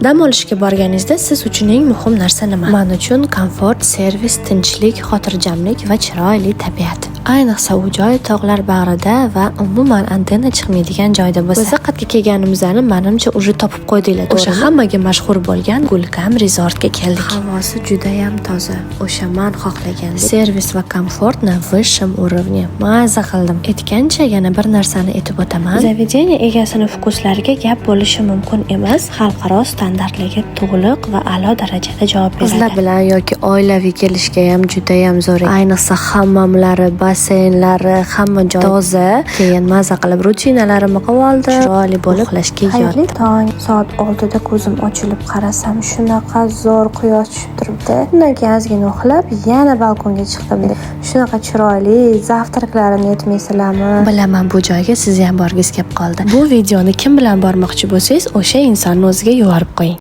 Dam olishga borganingizda siz uchun eng muhim narsa nima? Man uchun komfort, servis, tinchlik, xotirjamlik va chiroyli tabiat. Ayniqsa u joy tog'lar bag'rida va umuman antenna chiqmaydigan joyda bo'lsa. Biz qayerga kelganimizni, manimcha, уже topib qo'ydinglar. O'sha hammaga mashhur bo'lgan Gulkam Resortga keldik. Havosi judayam toza. O'sha man xohlagan servis va komfort на высшем уровне. Maza qildim. Aytgancha, yana bir narsani aytib o'taman. Заведение egasini вкус lariga gap bo'lishi mumkin emas. Xalqaro standartlarga to'liq va a'lo darajada javob beradi. Qizlar bilan yoki oilaviy kelishga ham judayam zo'r. Ayniqsa hammomlari, basseynlari, hamma joy toza. Keyin maza qilib rutinalarimni qilib oldim. Chiroyli bo'lib uxlashga Xayrli yotdim. tong. Soat 6da ko'zim ochilib qarasam, shunaqa zo'r quyosh tushib turibdi. Undan keyin ozgina uxlab, yana balkonga chiqdim. Shunaqa chiroyli завтрак larini aytmaysizlarmi? Bilaman, bu joyga sizni ham borgingiz kelib qoldi. Bu videoni kim bilan bormoqchi bo'lsangiz, o'sha insonni o'ziga yuborib qo'ying.